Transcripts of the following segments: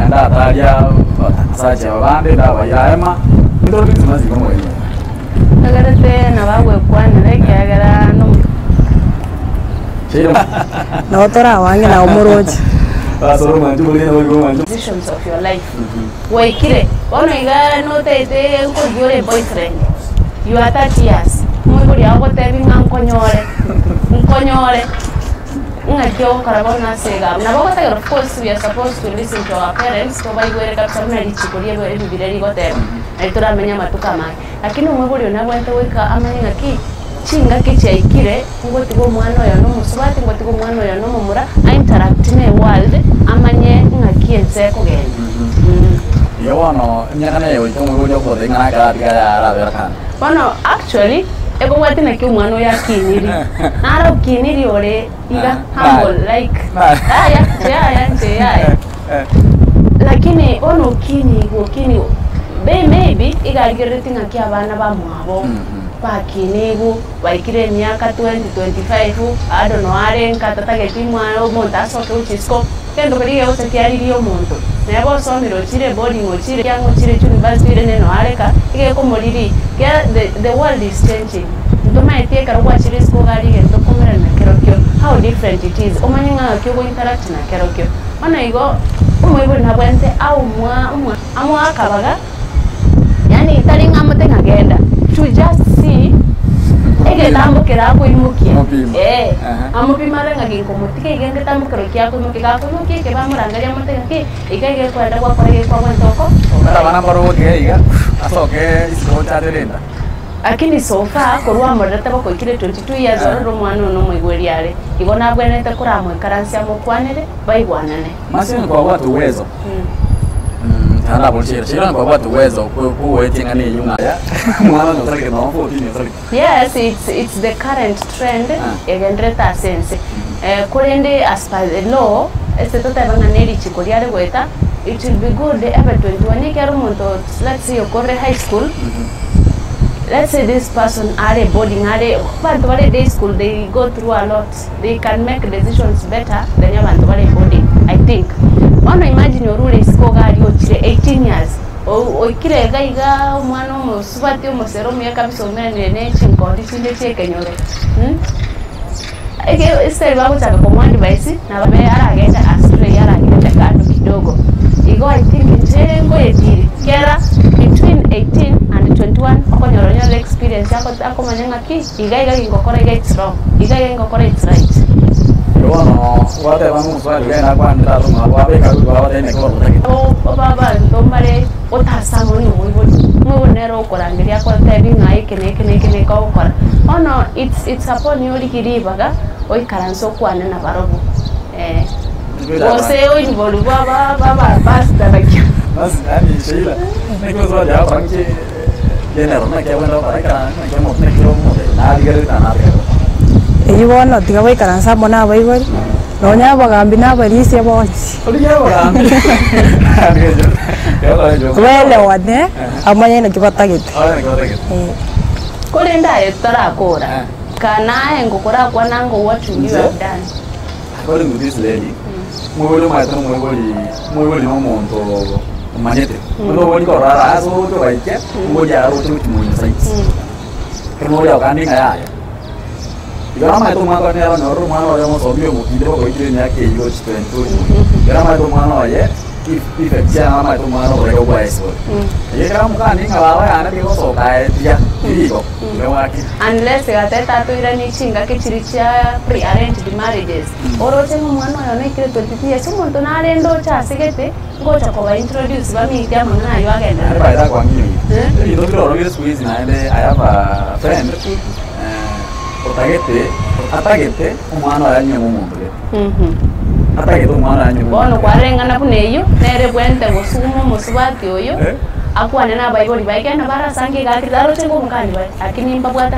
ndataria abasacha aba bande ndabaira ema, intoro Christmas igo omogeni oyo. Egerete nabo agwekwanera ekiagera nomo. Nabo torabange nabo moroche. Decisions of your life gwaikire bono iga notaete nkoyia ore boyfriend you are 30 years omoibori agogotebi ng'a nkonyore nkonyore ng'aki ogokora bono ase iga abwo. Nabo ogotagera of course we are supposed to listen to our parents tobaigwere kabisa buna richiko rie ebibiria rigoteba nari toramenye amatuko amange. Lakini omoibori oyo nabwenerete goika amanye ng'aki chingaki chiaikire Ngotiga omwana oyo nomosubati, ngotiga omwana oyo nomomura, a interact ne world, amanye ng'aki ense ekogenda. Igo bono emiaka neye goika omoibori okote ng'a nakare atiga yaya arabera kando. Bono actually, ekobwatia naki omwana oyo akiniri, naro okiniri ore iga humble like yaya inche yaya inche yaya. Lakini bono okinigwe okinigwe, maybe iga arigereretie ng'aki abana bamwabo bakinigwe. Baikire emiaka 20, 25, bado noo are nka tatageti mwana omonto asoke gochia isiko, egento keria kegocha kiaririe omonto. Neba osomire ochire boarding ochire kiang'o ochire university oirane noo are ka, egekomoriria ekiagera the the world is changing. Ntomaeti ekero gwachire isiko iga aria egento okomerana nakerokio, how different it is, omanye ng'a ng'aki ogo interact nakerokio. Bono igo, omoibori nabwenerete aomwa omwa amoe akabaga. Yaani tari ng'a amote ng'a genda, to just see egetambo kere akoimokia. Amopima. Eh, Aha. amopima are ng'a ginkomotiga iga egetambo kero kia akoimokia, gakoimokia eke bamorangeria amote ng'aki, iga iga ekwenda gwakora iga ekwagwenta oko, Omanyete abana mbare ogotiga iga, asoke isiko ochache renda. Lakini so far korwa amorerete bakoikire 22 years ororo omwana oyo nomoigweri are, igo nabwenerete koramoikaransie amokwanere, baigwanane. Mase nkwabwate uwezo tandabori Sheila Sheila nkwabwate uwezo kwogoetia ng'a neyio ng'a aya omwana onye osareke nonya 14 osareke. Yes it's it's the current trend Ah. egenderete ase ense eh, korende as per the law ase totebe ng'a ne richiko riare goeta it will be good ebe 21 ekero omonto let's say okorire high school let's say this person are boarding are abanto bare day school they go through a lot. They can make decisions better than abanto bare boarding I think. Bono imagine orure isiko iga aria ochire 18 years oikire iga iga omwana omosubati omosere omuya kabisa oumeranire ne chinkondi chinde chia ekenyoro eke instead bagochaka komoa advice nababe aragende astray aragende kando kidogo. Igo I think inche nkoyetiri ekiagera between 18 and 21 okonyora onyore experience akomanya ng'aki. Iga iga gingokora iga it's wrong, iga iga gingokora it's right. Igo bono gwateba ng'a omosubati ogende akwane tata omwabo abeke abwo babatebie naki barotagete. Abanto mbare otasang'we na omoibori, omoibori nere okorangeria agotebi ng'a eke na eke na eke na eke ogokora. Bono it's it's upon you origie ribaga oikaranse okwane nabarobwo eh. Gose oibori bwa ba ba ba pastor nakio. Basi yaani Sheila, naki omosubati agokora nki. Eyio bono tiga baikaranse amo na abaibori, nonya abagambi na abarisia bonsi. Baelewane, bamanye naki batagete. Eh. Korende aye totarakora, kana aye ngokorakwana ngo what would you have done? According to this lady, omoibori omanyete na omoibori omoibori na omonto omanyete. Onde obori korora ara ase oroche ogaikia, omobori aroche gochia moino zaidi. Ekero omoibori agokanda ng'a yaya. Igo namanyete omwaka one nere onyorire omwana oye omosomi omokinde boka oikire emiaka eyio gochia 22 gochia moino. Igo namanyete omwana oye, effect yaye namanyete omwana oborege bwaye ase ore. Eyio ekero amokani ng'a baba yane tigosoka aye tiga, tirigo. Unless gatete atoiranie chingaki chiria chia pre arranged marriages, oroche ng'a omwana oyo naikire 22 years, omonto narende oche ase gete, ngocha koba introduce baminte amang'ana aywo agenderere. Naende baye takwang'inyoria. Eh? Ebinto bire ororo bire siku hizi naende I have a friend eh, otagete atagete omwana oye anyuome omonto gete. Atagete omwana oye anyuome Bono omonto gete. kwareng'ana buna eyio, nere bwente gosuguma omosubati oyo, Eh? Akwane nabaibori baye, ekiagera nabo arasange iga akire, taroche ng'a omokani bare, lakini mbabwate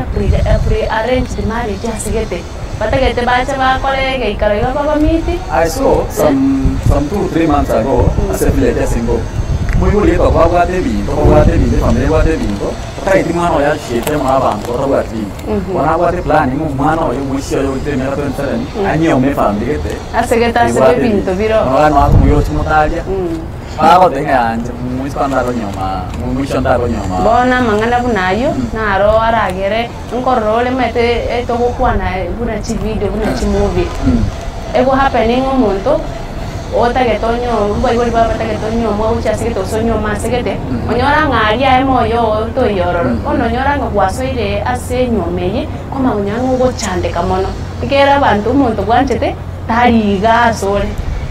pre-arranged marriage ase gete, batagete bache bakore egeikaro iga babamiti. I saw some some 2 3 months ago ase village ase Ngong, moibori gete babwate ebinto babwate ebinto efamiri ebwate ebinto, otageti mwana oye achiete amo na abanto batabwati binto. Bono abwate plan ng'a omwana oye omoisia oye oikire emiaka 27 anyiome efamiri gete Ase gete ase ebwate ebinto bire oo. Bono akomoira ochimotaria. Bagoteba ng'a inche moisiko ntaronyoma, moisho ntaronyoma. Bono amang'ana buna ayio naro aragere nkorora ore omanyete etogokwana buna chividio buna chimovie. Ego happening omonto otagete onyomwe abaibori baye batagete onyomwe ogochia ase gete gose onyomwe ase gete, onyora ng'a aria aye moyo oo toiyo ororo. Bono onyora ng'a gwasoire ase enywomo eye, kwamanya konyora ng'a ogochandeka mono, ekiagera abanto omonto bwanchete tari iga asore.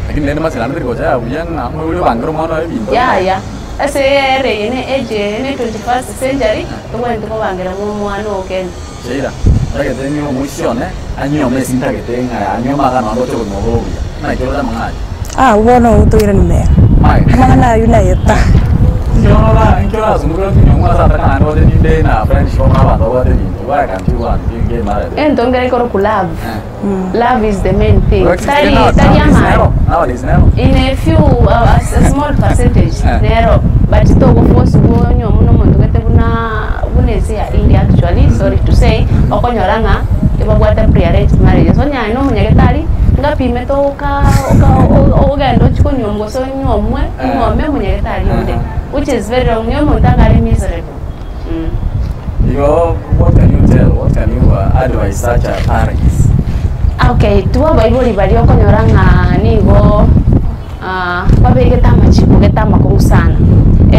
Lakini rende masira ande tari gocha ya buya ng'a omoibori obangere omwana oye ebinto. Yaya, ase era eye ne age eye ne 21st century, tobwenereti kobangera mwa omwana oo kende. Sheila, ntagete ng'e omoisia one anyuome ase ntagete ng'a anyuome iga naende oche obogima obo obuya. Naki oroche amang'ana ayio? Abwo bono ogotoirania mega. Mae. Amang'ana ayio nayeta. Inki orasungukere tinyomwa ase ataka naende oche ninde na friendship amo na abanto babwate ebinto. Why can't you want to get married? Egento nkere korokwa love. Eh. Love is the main thing. Well, Tari nowadays tari amari. nero, nowadays nero. In a few, a, a small percentage Eh. nero but togoforce onyomwe na omonto gete buna buna ense ya India actually sorry to say okonyora ng'a ebabwate pre-arranged marriages onye aye na omonyagetari ngapimete oka oka ogende ochie konyuomwa gose onyuomwe onyuome omonyagetari onde which is very wrong nigo omonto akare miserable mh. Igo what can you tell, what can you advise such a parents? Okay, intwe abaibori baria okonyora ng'a nigo babegete amachiko gete amakong'u sana,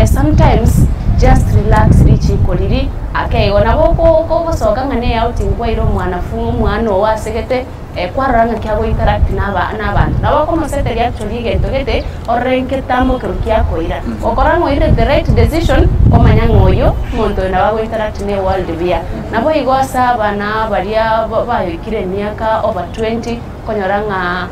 sometimes just relax richiko riria ake igo. Nabo ogosoka ng'a ne outing kwaire omwanafu omwana oo asegete kwarora ng'aki ago interact na aba na abanto. Nabo okomoseteria actually egento gete orore nketambo ekero kiakoira. Gokora ng'a oirire the right decision, kwamanya ng'a oyo omonto oyo nabo ago interact na eworld buya. Nabo igo ase abana baria bayoikire emiaka over 20, okonyora ng'a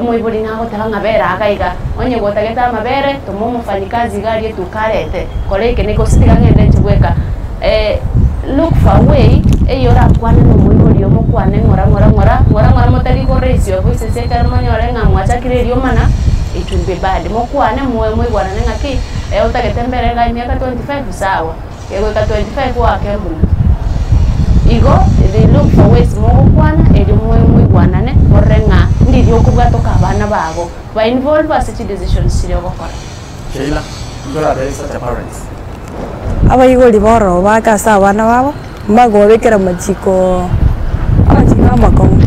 omoibori nagoteba ng'a bera iga iga, onye gotagete amabere, toma omofanyikazi iga aria etuka arete, kora eke na eke gose tiga ng'ende inche bweka. Look for a way eyio orakwane na omoibori oyo mokwane ng'ora ng'ora ng'ora, ng'ora ng'ora motari ko raise your voices ekero monyore ng'a mwachakire eriomana, it will be bad. Mokwane moe moigwanane ng'aki, otagete mbere iga emiaka 25 sawa. Kegoika 25 oake embuna. Igo they look for ways mogokwana erio moe moigwanane morore ng'a ndiri okobwatoka abana bago ba involve ase chi decisions chiria ogokora. Sheila, inki oratebie such a parents? Abaibori bororo bake ase abana babo, mbakobabekera amachiko amachiko amakong'u.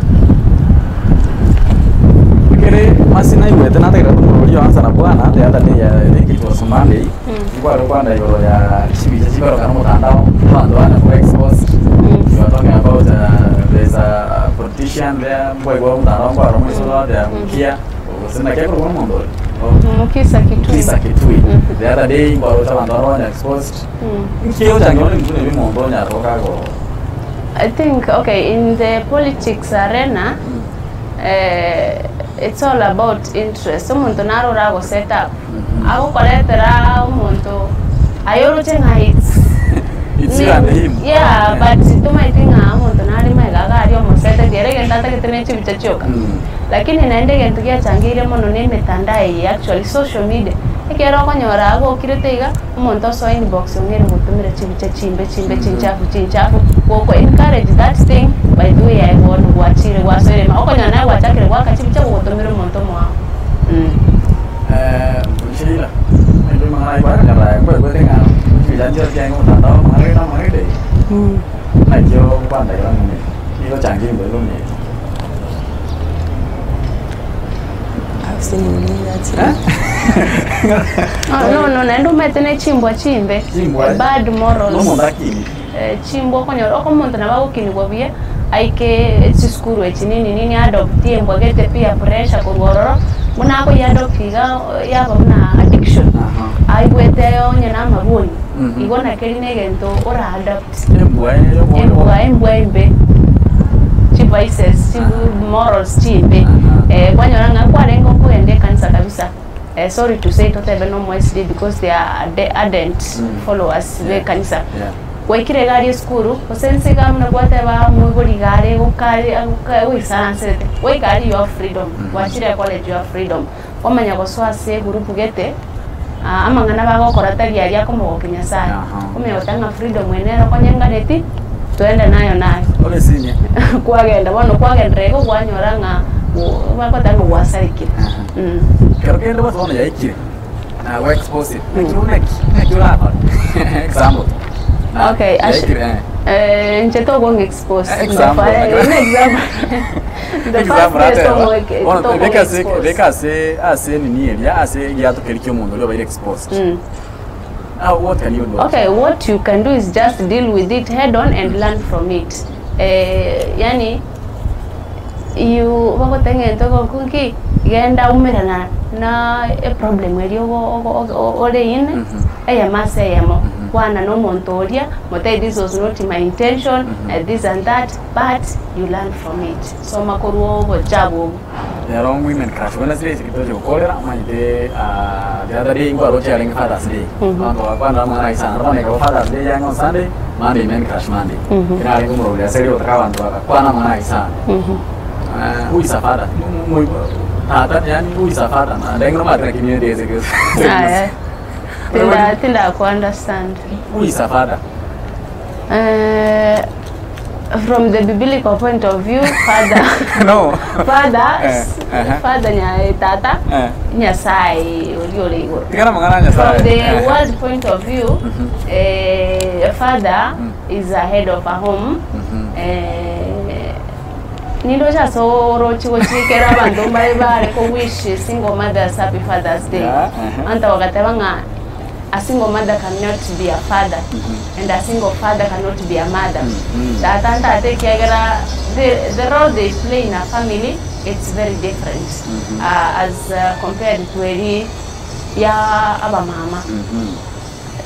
Ekere masi naigwete nategererete omorwori oyo Answer na Bwana the other day I think it was Monday, nkware gokwana igoro ya chibicha chikorokana omotandao, abanto bane koba exposed, you are talking about there is a politician there, nkwaigwa omotandao nkware omoiso there Mukia, gose naki akorokwa omonto oria? Mukisa Kitui. Mukisa Kitui. The other day nkwaroche abanto bare banya exposed, nki ochangia ore intwe nebi omonto onyara goka go I think okay in the politics arena it's all about interest omonto naro orago set up agokoretera omonto aye oroche ng'a it's It's you and him. yeah but tomaeti ng'a omonto nare magega iga aria omoseteti ere egento atagete ne chibicha chioka Lakini naende egento giachangeire mono ne emetandao eye actually social media ekero okonyora agokirete iga Omonto osoe inbox ong'ere gotomera chibicha chimbe chimbe chinchafu chinchafu goko encourage that thing by the way aye bono gwachire gwasoire ime okonyora naye gwachakire goaka chibicha gogotomera omonto omoao mh. Sheila, amang'ana ayio kwakonyora nkwekwete ng'a chibicha nchire chiaye omotandao amang'ana gete amang'ana gete naki okwandagera ng'a nigo ochange ebinto bire omuya. No no naende omanyete ne chimbwa chimbe, Chimbwa, bad morals. Nomonto akinire. Chimbwa okonyora oko omonto nabo agokinigwa buya, aike chisukuru echi nini nini adopt embwa gete peer pressure korwa ororo, buna akoyiadopt iga yaba buna addiction, aigwete onye na amarwoni, igo nakeri na egento ora adapt. Embwa eye omonto. Embwa embwa embe, chivices, chi morals chimbe, kwanyora ng'a kwarenge okogenda ekanisa kabisa, sorry to say totebe na omo SDA because they are ardent followers be ekanisa. Yeah. Gwaikire iga aria esukuru, gose inse iga buna gwateba moibori iga are gokare goisaransete, gwaika aria you have freedom, gwachire ecollege you have freedom, kwamanya gosoa ase egroup gete. Amang'ana bagokora tari aria akomogokia Nyasae. Omanye goteba ng'a freedom eye nere okonyenganeti, twende nayo nayo. Ore senior. Kwagenda bono kwagenderera igo kwanyora ng'a bagoteba ng'a gwasarekire. Kero kende bose bono yaikire. Na expose. Naki naki naki orakore. Example. Na- Okay, ash- yaikire, eh. Eh, inche togong expose. Example. Example. The first Example, day ateba. togong- Bono, togong beka ase- expose. beka ase ase nini eria ase egiato keria kia omonto oria obaire exposed. Now, what can you do? Okay, what you can do is just deal with it head on and learn from it. Eh, yani you bagoteng'enta ogokunki genda umerana na eproblem eria ogo- ogo- ogo- ore ime eyemo ase eyemo kwana na omonto oria motebie this was not my intention eh, this and that but you learn from it soma korwa obochabu obwo. Rero women crush buna sire esiri toche gokorera omanyete ah, the other day nkwaroche arenge Father's Day. Abanto bakwana amang'ana aisana bono ekero Father's Day yange on Sunday, Monday men crush Monday. Ekero arenge omoroberi ase riria otaka abanto bagakwana amang'ana aisana. Ah, who is a father? Mo- mo- Tata yani who is a father? Naende nomanyete naki niende ase Aya, tinda tinda ku understand. Who is a father? Eh, from the biblical point of view, father No. father Eh, uh-huh. father nya tata Eh. Nyasaye ori ore igoro. Tigana amang'ana a Nyasaye. From the Eh. world point of view, eh, a father is a head of a home. Eh, nindoche ase oroche gochikera abanto mbare bare ko wish single mothers happy Father's Day. Yeah, uh-huh. Abanto bagateba ng'a a single mother cannot be a father and a single father cannot be a mother. Tata ntata ekiagera the, the role they play in a family it's very different as compared to eri ya abamama.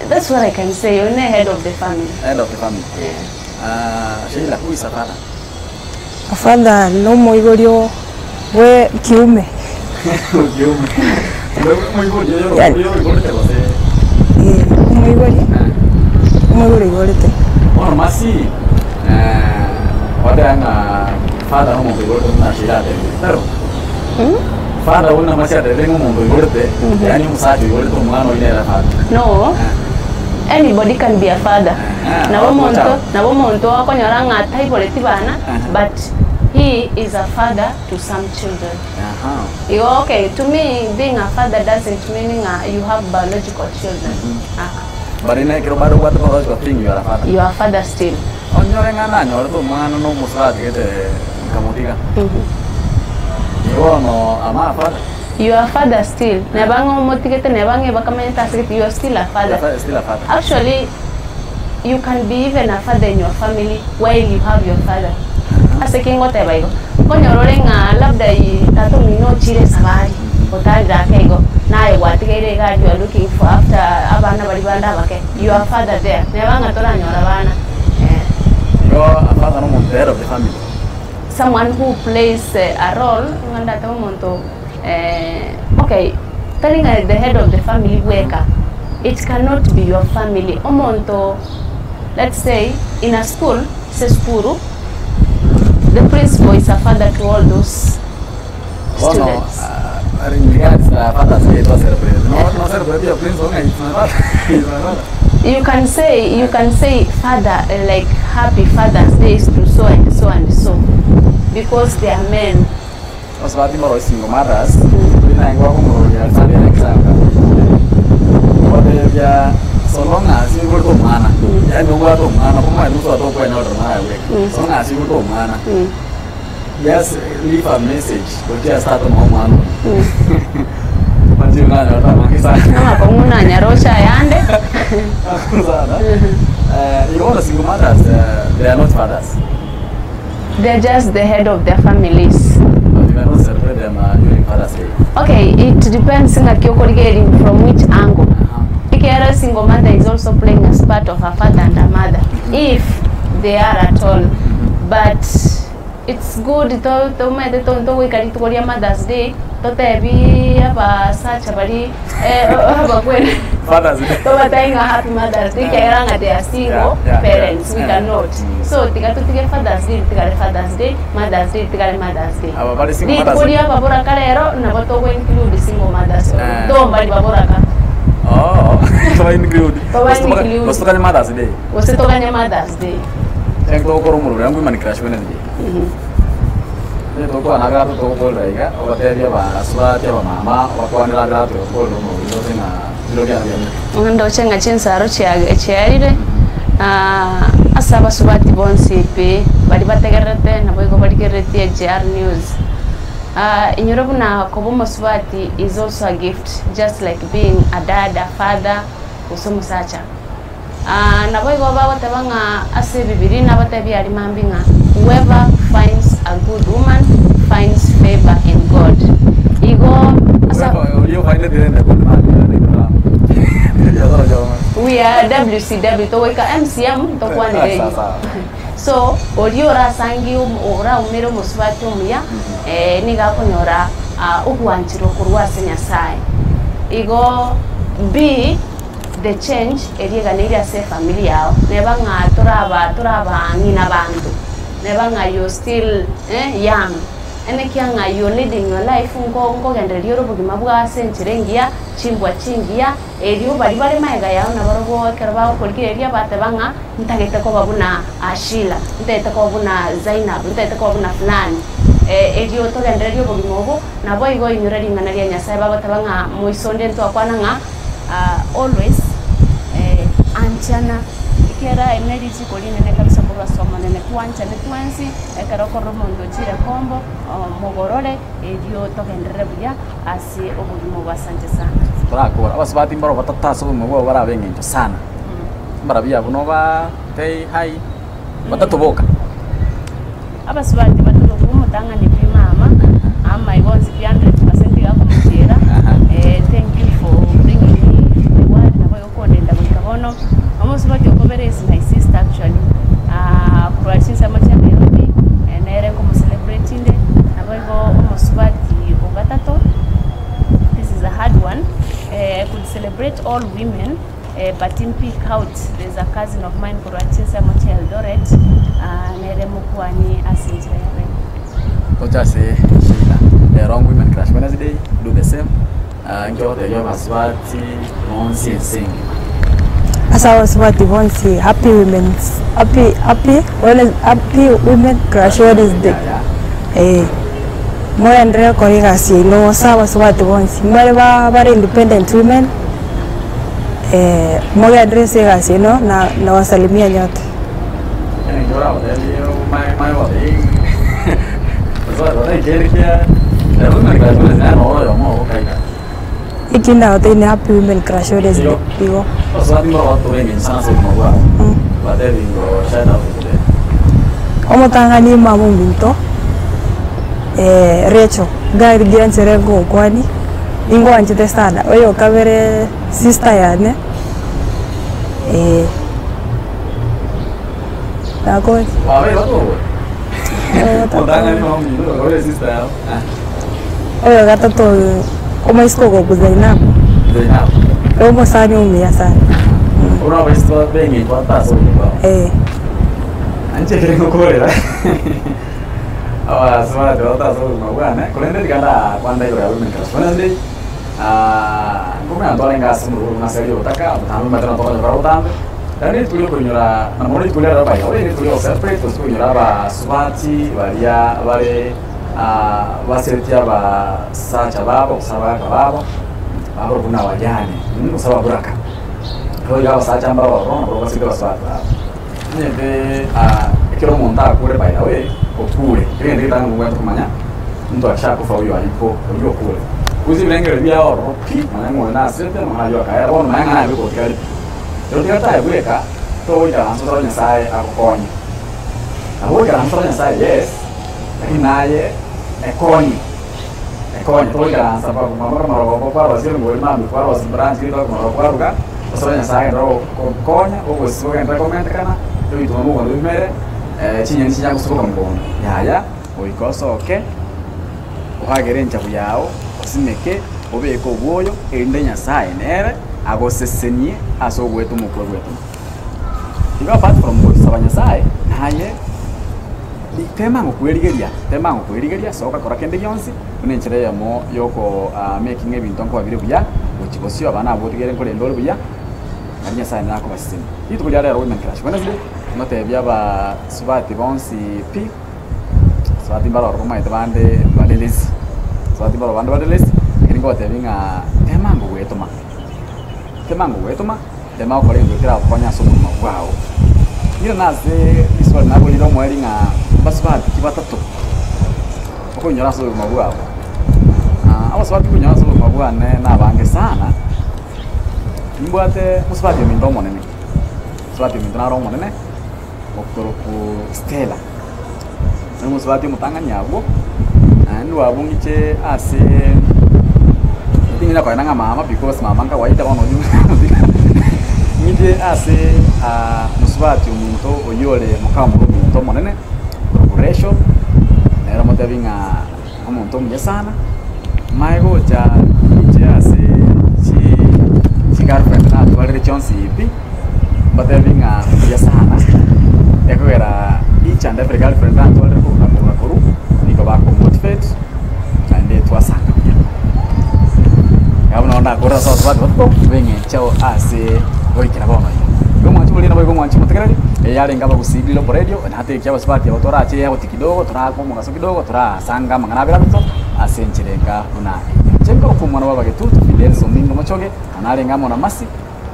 That's what I can say, one head of the family. Head of the family. Ah, Sheila, who is a father? A father nomoibori o bwe kiume. Kiume. Omoibori oyo Yani. oyo oiborete gose? Eh, omoibori, omoibori oiborete. Bono masi eh wateba ng'a father nomonto oiborete buna Sheila atebire. Tari bo? Father buna masi atebire ng'a omonto oiborete, yaani omosacha oiborete omwana oyio nere father. No, anybody can be a father. Ah, Nabo omonto, ogocha. nabo omonto okonyora ng'a taiboreti bana, Aha. but he is a father to some children. Aha. Igo okay, to me being a father doesn't mean ng'a you have biological children. Ah, But ine ekero bado obwate biological thing you are a father. you are a father still. Onyore ng'a nanyorete omwana na omosubati gete nkamotiga. Igo bono am I a father? You are a father still. Neba ng'a omotigete, neba ng'a ebakamanyete ase gete, you are still a father. You are still a father. Actually, you can be even a father in your family while you have your father. Ase ki ngoteba igo? Nkonyora ore ng'a labda tata omino ochire esabari, otarire ake igo, naye gwatigeire iga you are looking for after abana baria bande abake, you are father there. Neba ng'a toranyora abana eh. Igo a father nomonto the head of the family. Someone who plays a role, ng'a ndatebe omonto eh, okay, tari ng'a the head of the family bweka, it cannot be your family. Omonto let's say in a school, ase esukuru, the principal is a father to all those Bono students. ah, in regards to Father's Day twa celebrate. No no celebrate your principal ng'a it's my father. It's my father. You can say, you can say father, like happy Father's Day to so and so and so because they are men. Osubati mbaro single mothers, turi naye ngwakomororia Sunday next time. Ngotebia so long as oiborete omwana, yaani obwate omwana, omanyete mosubati okwenyorera omwana aye bweka. So long as oiborete omwana, just leave a message gochia ase tata omwabo omwana oyo. Manche nanyora amange sana. Amakong'u nanyarosha ayande. Sana. Eh, igo bono single mothers, eh, they are not fathers. They are just the head of their families. But you cannot celebrate them uh, during Father's Day. Okay, it depends ng'aki okorigereria from which angle. Ekiagera single mother is also playing as part of her father and her mother if they are at all. But it's good to tomaete to togoika rituko ria Mother's Day totebi abasacha baria abakwene Father's Day. tobatebi ng'a happy Mother's Day ekiagera ng'a they are single parents we cannot. So tiga totige Father's Day ritigare Father's Day, Mother's Day ritigare Mother's Day. Aba bare single Rituko mothers. ria ababoraka rero nabo togo include single mothers Eh. tombari baboraka. Oh, toba include. Toba Gose toba- include. gose tokanye Mother's Day. Gose tokanye Mother's Day. Ekero togokora omorobio ngwimani crush Wednesday. Onye togokwana aberato togokorera iga, obatebie abasubati abamama obakwanere aberato ogokorera omobere ose ng'a biro biane biamete. Ndoche ng'a chinsaro chiarire ase abasubati bonsi pi baria bategererete naboigo barigereretie JR News. Inyora buna koba omosubati is also a gift just like being a dad, a father gose omosacha. Naboigo bagoteba ng'a ase Ebibilia nabatebie aria mambia ng'a whoever finds a good woman finds favour in God. Igo ase We are WCW togoika MCM tokwanere eyio. So oria orasangie oraumere omosubati omuya nigo akonyora ogwancherwa korwa ase Nyasaye. Igo be the change eria eganeire ase efamiri yao, neba ng'a toraba torabang'ina banto, neba ng'a you're still young, enekia ng'a you're leading your life nko nkogendereria ore obogima bwao ase enchera engiya, chimbwa chingiya, erio baria bare magega yao nabarobwo ekero bagokorigereria bateba ng'a ntagete koba buna Sheila, ntagete koba buna Zainab, ntagete koba buna fulani, erio togendererie obogima obo, naboigo inyora ring'ana ria Nyasaye bagoteba ng'a moiso onde ntwakwana ng'a. Always anchana, ekiagera eri ne richiko rinene kabisa korwa ase Omonene, twanchane twensi, ekero okorora omonto ochire kombo, mogorore, erio togenderere buya ase obogima obo. Asante sana. Torakora, abasubati mbaro batata ase obogima bwabo barabe eng'encho sana, mbarabwo abwo nobatebie hi, batatoboka. Abasubati batoboka omotang'ani pi mama, ama igo onsi pi 100% iga akomochiera, thank you for bringing me to the world nabo igo okondenda goika bono. Omosubati okobere is my sister actually, korwa chinsemo chia Nairobi, nere nkomo celebrate inde, nabo igo omosubati ogatato, this is a hard one, I could celebrate all women. But in pick out there's a cousin of mine korwa chinsemo chia Eldoret nere mokwani ase enchera ya Bible. Toche ase Sheila. Rero Women Crush Wednesday, do the same. Inki ogotebia abasubati bonsi ense engima? Ase abasubati bonsi happy women's happy happy Wednes happy women crush Wednesday eh, moenderere kora egasi yaino ase abasubati bonsi mbare ba bare independent women. Mogenderere ase egasi yaino, na nabasalimia nyote. Eki ndagotebi ne happy women crush Wednesday igo. Omotang'ani mama ominto Rachel, ngarigia enchera nkogokwania, ningwanchete sana, oyo kabere. Sister yane eh, nakore. Oyo gatato omoiseke ogoku Zainabu, ere omosani omuya sana. Eh. Nkomanya ntwarenge ase omorwoti buna ase aria ogotaka, botambe omanyete nabo tokonyora botambe, naende rituko ria okonyora, na mono rituko riarero by the way, rituko ria gocelebrate gose konyora abasubati baria bare baseretie abasacha babo gose abagaka babo, bakorokwa buna abajane gose ababuraka. Boigo abasacha mbaro ororo nabo basereti abasubati babo. Omanyete ekero omonto akure by the way, okure, egento egetang'ani obwenerete komanya, omonto akishakufa huyo hayuko, oyio okure. Gose ebirengererio biaye ororo pi, manya ng'a oyo nasirete, manya ayio akaera, bono manya ng'a naye otigare pi. Ekero otigarete aye bweka, togoikaransa osabe Nyasaye agokonye. Nabo ogoikaransa osabe Nyasaye yes, lakini naye ekonye, ekonye togoikaransa mpaka marogoba kwarosia erongori mambia kwarosia branch ritoke marogoba kwaruga, osabe Nyasaye agenderere gogokonya, ogosibwa ogenderere komentekana, ebituma mogondo bimere, chinyeni chinyare gosuboka mogondo. Yaya, goika osoke. Oagere enchagu yao, osimeke, obeke obwoyo, erinde Nyasae nere agosesenie ase ogoeta omokwe bw'etoma. Igo apart from gosaba Nyasae, naye tema ngokwerigeria, tema ngokwerigeria, soka kora kende gionsi, buna enchera eyemo yoko making ebinto nkoba bire buya, gochia bosio abana abwo otigere nkorenda ore buya, naende Nyasae nere akobasesenia. Rituko ria rero Women Crush Wednesday, ngotebia abasubati bonsi pi. Abasubati mbare ororo omanyete bande bare lazy, abasubati mbaro bande bare lazy, lakini ngogotebi ng'a tema ango goetoma, tema ango goetoma, tema gokora egento keragokonye ase obogima bwao. Ng'ina nase riswali naborire omoerio ng'a mbasubati ki batato okoinyora ase obogima bwao? Abasubati nkoinyora ase obogima bwane nabange sana, nimbwate mosubati ominto omonene, mosubati ominto naro omonene. Okorokwa Stella, nere omosubati omotang'ani abwo, naende ndwabung'iche ase ting'ina koenda ng'a mama because mama nkawaida bono oyio ng'iche ase mosubati ominto oyio ore moka omoro ominto omonene, okorokwa Rachel, nere omotebi ng'a omonto omuya sana, mae gocha inche ase chi chigirlfriend natwarire chionsi pi, mbatebi ng'a mbuya sana, ekogera each and every girlfriend natwarire korwa korwa korwa, nigo bakomotivate naende twasanga buya. Iga buna bono ndakorera ase abasubati batato, beng'encho ase goikera bono iga. Igo omwanchi oria naboigo omwanchi omotegereri, eyarenge abagusii Global Radio, natekia abasubati aba torache eauti kidogo, torakwa omogaso kidogo, torasanga amang'ana abere atato, ase enchera enga buna eyio. Inche nkorokwa omwana bw'abagetutu, Fidelis Omingo Mochoge, na narenge amo na Mercy,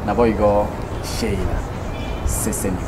naboigo Sheila. Sesenigwa.